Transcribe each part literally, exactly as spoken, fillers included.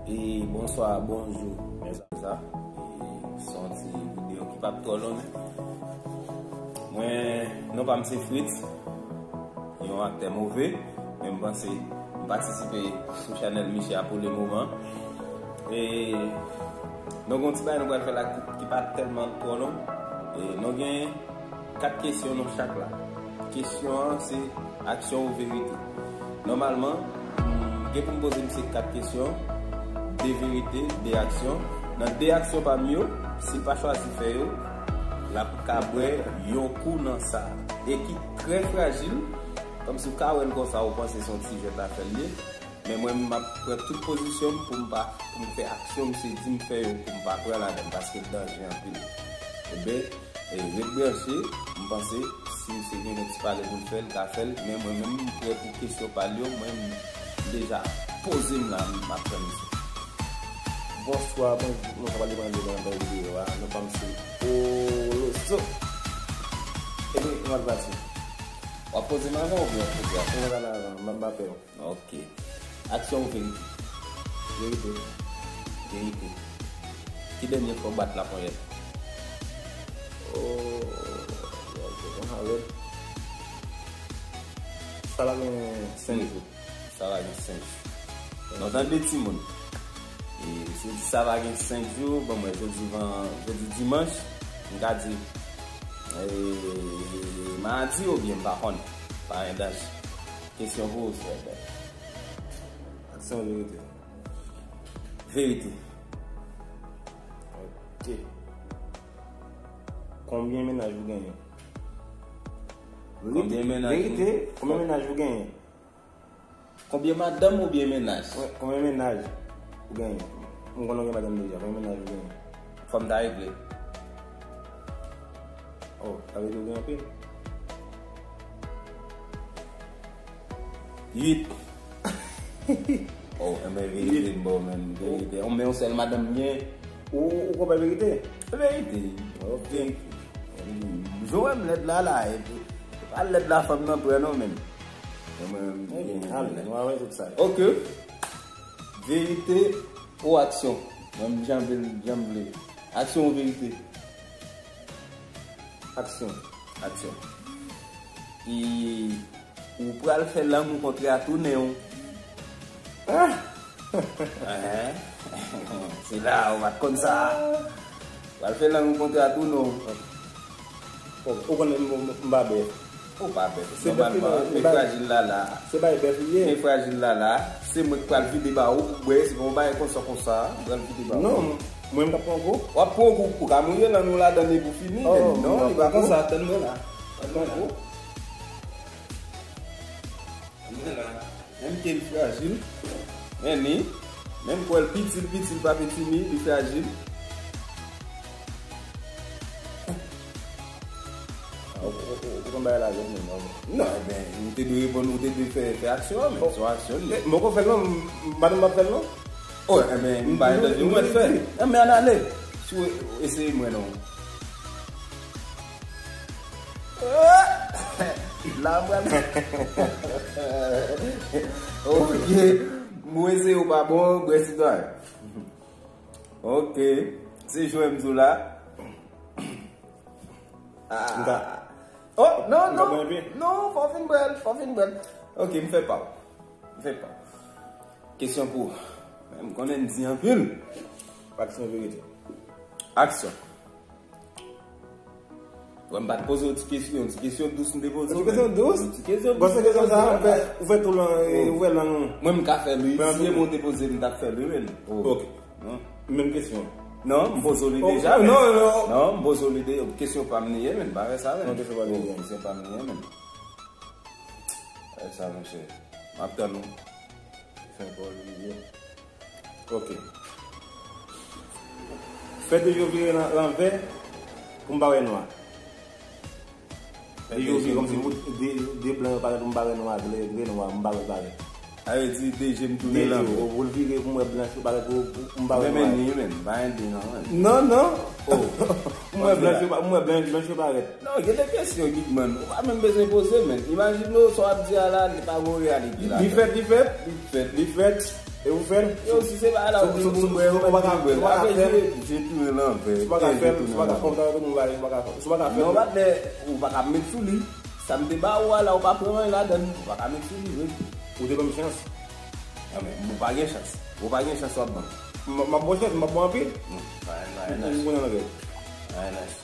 E bonswa, bonjou, mezanmi. Sa, e se yon ti videyo ki p ap twò long. Mwen, non pa m se Fritz, yon aktè move, men m panse m patisipe sou chanèl misye a pou le moman. E nou gen yon ti bagay nou pral fè la ki, ki pa tèlman twò long. E nou gen kat kesyon nan chak la. Kesyon an se aksyon ou verite. Nòmalman, m gen pou m poze misye kat kesyon, de verite, de aksyon. Nan de aksyon pa m yo, si l pa chwazi fè yo, l ap ka bwè yon kou nan sa. E ki trè frajil, kòmsi w ka wè l konsa, ou panse se yon ti jwèt afè l ye. Men mwen, m ap pran tout pozisyon m pou m pa, pou m fè aksyon misye di m fè yo, pou m pa pran ladan l, paske l danje anpil. Ebyen, e, ret branche, m panse, si misye gen yon ti pale pou l fè, l ka fè l, men mwen menm, m prè pou kesyon pa l yo, mwen, m deja poze m la, m ap tann misye. Bonswa, bonjou, nou ka pale pandan nan videyo a, nou pa m se Olozo. Ebyen, nou al pati. W ap poze m avan oubyen w ap poze apre? Ou mèt al avan, m pa pè w. Ok. Aksyon ou verite? Verite. Verite. Ki dènye fwa w bat laponyèt? Oh, sa la gen senk jou. Sa la gen senk jou. Nou tande timoun. E si w di sa va gen senk jou, bon, mwen, jodi van, jodi dimanch, m ka di, e, madi oubyen m pa konnen. Pa gen danje. Kesyon pou ou, Sèdè. Aksyon, verite? Verite. Ok. Konbyen mennaj ou genyen? Konbyen mennaj? Verite, konbyen mennaj ou genyen? Konbyen madanm oubyen mennaj? Wi, konbyen mennaj ou genyen? M konnen w gen madanm deja, konbyen mennaj ou genyen? Fò m ta regle. Oh, sa vle di ou gen anpil? Uit. Oh, enben verite m ba w menm, verite. Yon, men yon sèl madanm m gen. Ou, ou konprann verite? Verite. Ok. Verite. Jan w wè m lèd la la, epi, se pa lèd la fanm nan pran non menm. Mwen, mwen, mwen, ale, nou avanse tout sa. Ok. Verite ou aksyon? Mwen, m jan vle, jan m vle. Aksyon ou verite? Aksyon. Aksyon. E ou pral fè lang ou kontre a tounen w. Ah! Ehe. Se la, ou pa t konn sa. Ou pral fè lang ou kontre a tounen w. Ou, ou konnen m, m, m pa bèf. Ou pa bèf. Se bèf li, nòmalman, men frajil la la. Se bay bèf li ye. Men frajil la la, se mwen ki pral vide ba ou pou bwè, se pa yon bagay konsa konsa, m pral vide ba ou. Non, mwen m t ap pran gou. W ap pran gou, ou ka mouye lang ou ladan l epi w fini, oh, men non, li pa konsa, tann mwen la. Tann mwen la. Tann mwen la. Menm ke l frajil, men li, menm kwè l piti, l piti, l pa pitimi, li frajil. Ah, ou, ou, ou, ou konn bagay la jwenn menm, non? Non, enben, ou te dwe reponn, ou te dwe fè, fè aksyon an, men se yon aksyon li ye. M poko fè l non, m, m pa di m p ap fè l non. Oh, enben, m pa entèvyou mwen fè. Enben, ann ale. Si w eseye mwen non. La pral. Ok. Mwen se ou pa bon, bwè sitwayen. Ok. Se jwè m di w la. Ah. Oh, non, non. Non, fò fin bwè l, fò fin bwè l. Ok, m fè pa w. M fè pa w. Kesyon pou ou. M konnen m di anpil. Aksyon, verite? Aksyon. Wè, m pa t poze w ti kesyon, ti kesyon dous m te poze w. Ti kesyon dous? Ti kesyon dous. Bon, se kesyon sa, ou fè, ou fè tou lan, ou fè lang ou. Mwen, m ka fè l, wi. Si se mwen w te poze, m t ap fè l, wi, men. Oh. Ok. Non. Menm kesyon. Non, m poze w li deja, men. Non, non. Non, m poze w li deja. Kesyon pa m li ye, men. Pa fè sa, men. Non, kesyon pa m li ye. Kesyon pa m li ye, men. Pa fè sa, monchè. M ap tann ou. Kesyon pa w li ye. Ok. Fè de je w vire lan, lanvè pou m pa wè nwa. Fè de je w vire kòmsi de, de blan yo parèt pou m pa wè nwa, vire, vire nwa, m pa wè l parèt. Sa vle di de je m tounen lanvè. Pou l vire pou m wè blanch yo parèt pou, pou, pou m pa wè nwa. Men, men, men, pa gen de non, men. Non, non. Oh. Pou m wè blanch yo pa, pou m wè blanch, blanch yo parèt. Non, gen de kesyon, Big Man, ou pa menm bezwen poze, men. Imajine w, sa w ap di a la, li pa gen reyalite la. Li fèt, li fèt. Li fèt. Li fèt. E ou fè l? Yo, si se pa la, ou di pou mwen, ou pa ka fè l, ou pa ka fè l. Jwe tounen nan vè. Si ou pa ka fè l, si ou pa ka fè l, ou pa ka fè l. Si ou pa ka fè l. Non, patnè, ou pa ka met sou li. Sa m te ba ou a la, ou pa pran anyen ladan l, ou pa ka met sou li, vre. Ou te ban m chans. Anben, ou pa gen chans. Ou pa gen chans, w ap ban m. M, m ap bon chans, m ap bon anpil. Non, pa gen, pa gen. Ou konnen anpil. Pa gen.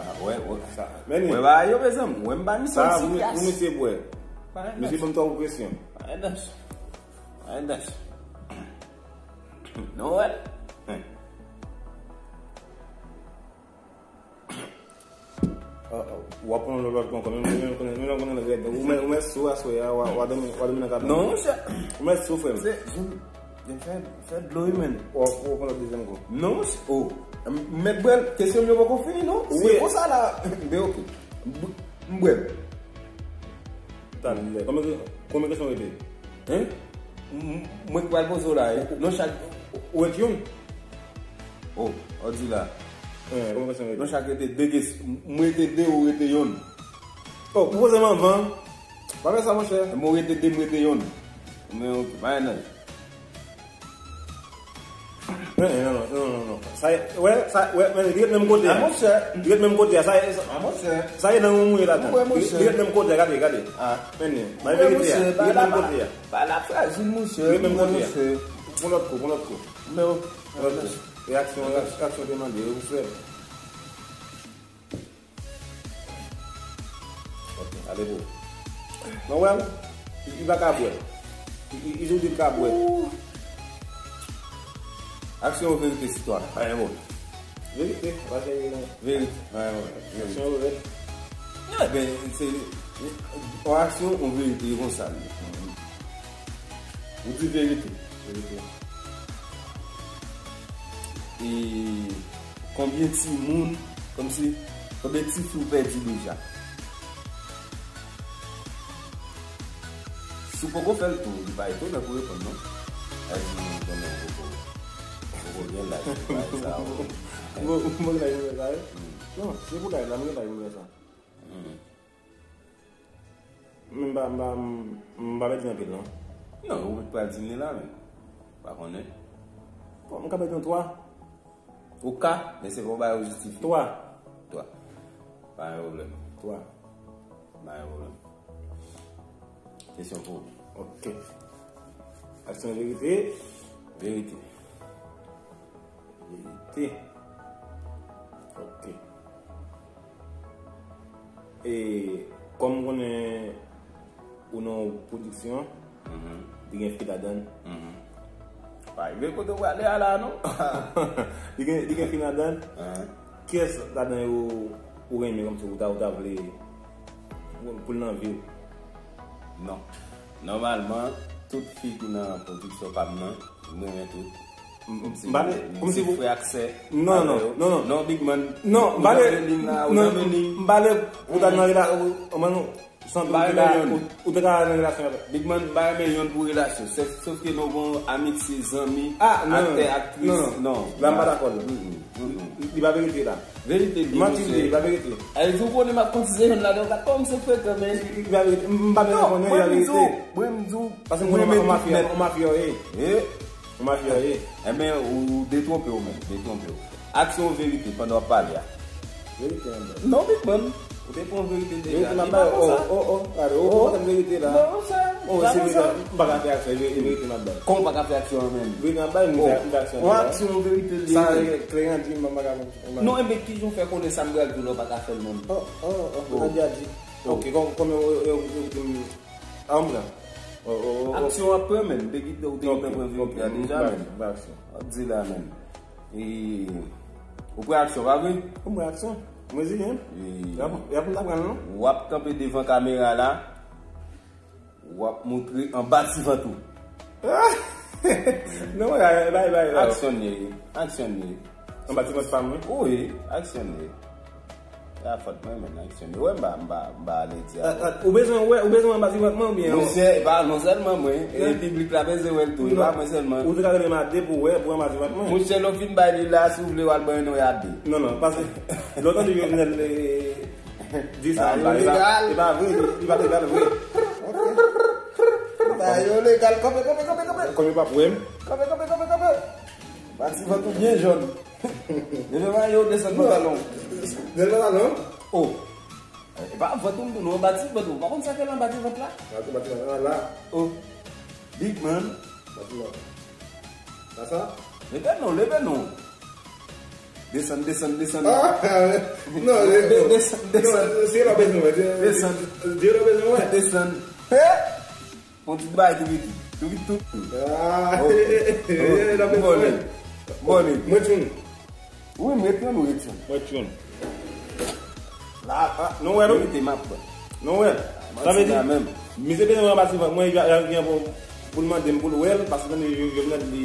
Ah, wè, wè, sa. Men, wè, ba, yo, mezanmi, wè, m ba misye sa, yon ti pou, pou kras. Misye bwè. Pa gen. Misye ban m twòp presyon. Pa gen. Pa gen. Non, wè. Oh, oh. W ap pran lòt kou ankò, men, men, men, men, men, men, ou mèt, ou mèt sou aswè a, w a, w a dòmi, w a dòmi nan kabann. Non, monchè. Ou mèt sou, frè m. Se, jen, jen fè, fè dlo wi, men. W ap, w ap pran lòt dezyèm kou. Non, monchè. Oh. M, m mèt bwè l, kesyon m yo poko fini, non. Wi. Se konsa la. Ben, ok. M, m bwè l. Talè. Konbyen, konbyen kesyon rete? Hein? M, m, mwen ki pral poze w la, eh. Non, chak. Ou ret youn? Oh, ou di la. Eh, kòman kesyon rete? Non, chak rete de kes-, m rete de, ou rete yonn. Oh, ou poze m anvan. Pa fè sa, monchè. Mwen rete de, m rete yonn. Men, ok, pa gen anyen. Eh, eh, non, non, non, non, non. Sa, wè, sa, wè, men, li ret menm kote a. Ah, monchè. Li ret menm kote a. Sa, sa, ah, monchè. Sa e nan yon mouye ladan. Wè, monchè. Li ret menm kote a, gade, gade. Ah. Men, men, verite a. Li ret menm kote a. Bagay la frajil, monchè. Li ret menm kote a. Pran lòt kou, pran lòt kou. Men, ok. Reaksyon, reaksyon te mande, yo frè. Ok, ale pou. Non, wè, li, li pa ka bwè. Li, li, li di l ka bwè. Aksyon ou verite, sitwayen? Anyen bon. Verite, pa gen. Verite, anyen bon. Aksyon ou verite. Ebyen, se, yon aksyon, yon verite, e konsa l ye. Ou di verite. Verite. E konbyen timoun, kòmsi, konbyen tifi ou pèdi deja? Si w poko fè l tou, li pa etonan pou reponn, non. Sa vle di moun konnen ou poko, ou poko gen laj pou bagay sa yo. Bon, bon, laj pou bagay sa yo? Hmm. Non, se pou laj la, m gen laj pou bagay sa. Hmm. Men m pa, m pa, m pa pèdi anpil, non. Non, ou pral di m li la, men. Pa konnen. Bon, m ka pèdi yon twa. Ou ka, men se pa yon bagay ou jistifye. Twa. Twa. Pa gen pwoblèm. Twa. Pa gen pwoblèm. Kesyon pou ou. Ok. Aksyon verite. Verite. Verite. Ok. E, kòm m konnen ou nan yon pwodiksyon, mhm, li gen fi ladan l. Mhm. Pa rive kote w prale a la, non? Li gen, li gen fi ladan l. Ahan. Kiyès ladan yo ou renmen kòmsi ou ta, ou ta vle pou l nan vi w? Non. Nòmalman, tout fi ki nan pwodiksyon pa m nan, m renmen tout. M, m, m pale, m, kòmsi se pou frè ak sè. Non, non, non, non. Non, Big Man. Non, m pale, ou nan men li la, ou nan men li. M pale, ou ta nan rela-, ou, ou, ou, ou, ou te ka nan relasyon avè. Big Man, m pa renmen yonn pou relasyon. Sèf, sèf ke nou gon amitye, zanmi, aktè, aktris, non. La, m pa dakò, non. Mm, mm, mm, mm. Li pa verite la. Verite li, manti li ye, li pa verite. Ay, di w konnen m ap konn si se yonn ladan yo, gad kòman m se frekan, men. Li pa verite. M, m pa bezwen konnen, li pa verite. Non, mwen, m di w, mwen, m di w, paske m konnen yon mafya, yon mafya w ye. Eh? Yon mafya w ye. Enben, ou detwonpe w menm, detwonpe w. Aksyon ou verite pandan w ap pale a? Verite, anben. Non, Big Man. Ou te pran verite deja. Verite m ap bay, oh, oh, oh, gade, oh, oh, verite la. Non, monchè, oh, se verite, m pa ka fè aksyon, e verite m ap bay. Kòman w pa ka fè aksyon an menm? Verite m ap bay, m fè, m fè aksyon an. Yon aksyon, yon verite li ye. Sa, kleren di m, m pa ka fè. Non, enben, kijan w fè konnen sa m pral di w la, w pa ka fè l menm? Oh, oh, oh, oh, Nadia di. Ok, kòm, kòm yo, yo, yo, yo, yo, ah, m pran. Oh, oh, oh, oh. Aksyon w ap pran, menm. Te kite, ou te gentan pran verite a deja, menm. M pran aksyon. W ap di la, menm. E, ou pran aksyon, pa vre? M pran aksyon. M rezilye, wi. Y ap, y ap m ta pran l, non? W ap kanpe devan kamera la, w ap montre anba ti vant ou. Non, bay, bay, bay, bay. Aksyon li ye, aksyon li ye. Anba ti vant pa m, wi. Wi, aksyon li ye. Se pa fòt mwen, men aksyon li ye. Ou wè m pa, m pa, m pa ale di a. Ah, ah, ou bezwen wè, ou bezwen anba ti vant mwen oubyen? Monchè, e pa non sèlman mwen, e piblik la bezwen wè l tou, e pa mwen sèlman. Ou te ka rele m a de pou wè, pou anba ti vant mwen. Monchè, lè w fin bay li la, si w vle w al ban yon a de. Non, non, paske lè w tande Jovenel, eh, di sa, ah, yo legal. E pa vre, li pa legal vre. Ba yo legal, kanpe, kanpe, kanpe, kanpe. Kòm yo p ap wè m. Kanpe, kanpe, kanpe, kanpe. Bati vant ou byen jòn. Leve mayo, desann pantalon. Desann pantalon? Oh. E pa vant ou m di w non, bati vant ou. Pa konn sa k rele anba ti vant la? Bati, bati vant la, la. Oh. Big man. Bati vant. Sa, sa? Leve non, leve non. Desann, desann, desann. Ah, non, de- de- desann, desann. Non, se la bezwen, wè. Desann. Dye la bezwen, wè. Desann. He! Yon ti bay tou piti. Tou piti, tou piti. Ah, ok. Bon, bon. Mwen tchoun. Wi, mwen tchoun, mwen tchoun. Mwen tchoun. La, ah, nou wè, nou? Verite m ap pran. Nou wè? Sa vle di, misye te nan anba ti vant mwen, y a gen pou, pou l mande m pou l wè l, paske tande Jovenel li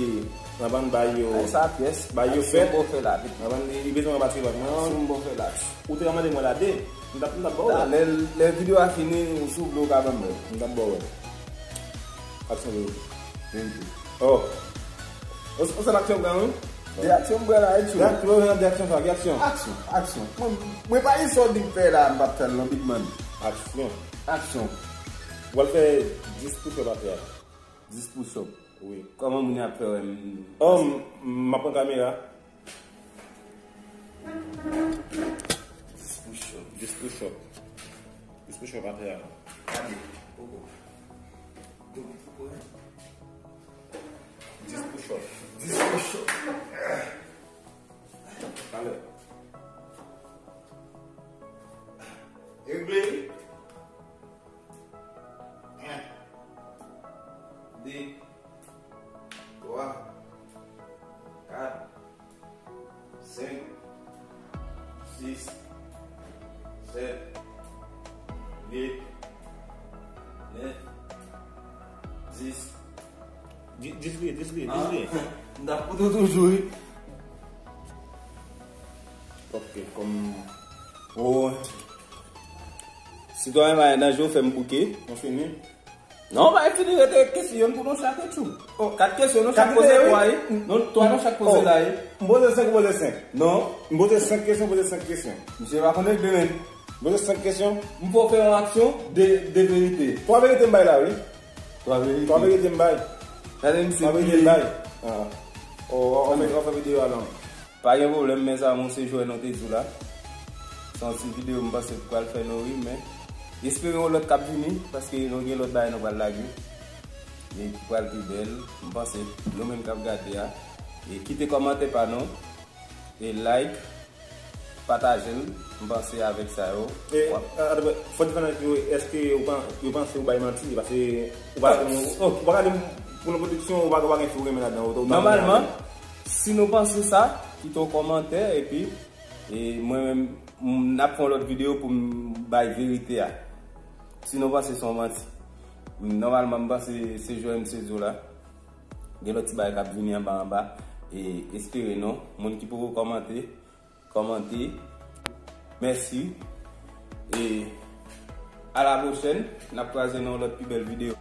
nan bann bay yo. Ay, sa pyès. Bay yo fèt. Aksyon bon fè la, vit. Nan bann li, li bezwen anba ti vant mwen. Aksyon bon fè la. Ou te ka mande mwen la de. M t ap, m t ap ba w. Lè, lè videyo a fini, ou sou vle w ka ban mwen. M t ap ba w. Aksyon verite. Verite. Oh. Ou, ou se aksyon pran, wi? De aksyon m pran la, e tchou. De aksyon, de aksyon sa, ki aksyon? Aksyon, aksyon. Mwen, mwen pa gen sa w di m fè la, m p ap fè l non, big man. Aksyon. Aksyon. W al fè dis push up atè a. Dis push up? Wi. Kòman moun yo ap fè wè m? Oh, m, m ap pran kamera. Dis push up. Dis push up. Dis push up atè a. Gade. Poko. Tou piti pou wè. Dis push up. Dis push up. Talè. Regle. En. De. Twa. Kat. Senk, sis, sèt, uit, nèf, dis. Di-, dis li, dis li, dis li. Ah, m t ap koute w toujou, wi. Ok, kòm. Oh. Sitwayen Mayen Danje, w fè m bouke. Nou fini? Non, pa fini, rete kesyon youn pou nou chak, e tchou. Oh, kat kesyon, nou chak poze twa, wi. Non, twa nou chak poze la, wi. M poze senk, ou poze senk. Non. M poze senk kesyon, ou poze senk kesyon. Misye pa konn regle menm. M poze senk kesyon. M fè w fè yon aksyon, de, de verite. Twa verite m bay la, wi. Twa verite. Twa verite m bay. Gade misye. Twa verite m bay. Ah. Oh, oh, oh, fè, oh, fè videyo a la. Pa gen pwoblèm, mezanmi, se jwè nou te di w la. Se yon ti videyo m panse pou pral fè nou ri, men espere yon lòt k ap vini, paske nou gen lòt bagay nou pral lage. E ki pral pi bèl, m panse nou menm k ap gade a. E kite kòmantè pa nou. E like, pataje l, m panse avèk sa yo. E, w ap a, a, fò di fanatik yo, èske yo pan-, yo panse ou bay manti? Paske ou pa, oh, ou pa gade pou nou pwodiksyon, ou pa, ou pa gen fi ou renmen ladan, ou, ou pa renmen ladan. Nòmalman, si nou panse sa, kite yon kòmantè, epi, e mwen menm, m, n ap fè yon lòt videyo pou m bay verite a. Si nou panse se yon manti. Nòmalman, m panse se jwè m sezi w la. Gen lòt ti bagay k ap vini anba, anba. E espere non. Moun ki poko kòmante, kòmante. Mèsi. E a la pwochèn. N ap kwaze nan yon lòt pi bèl videyo.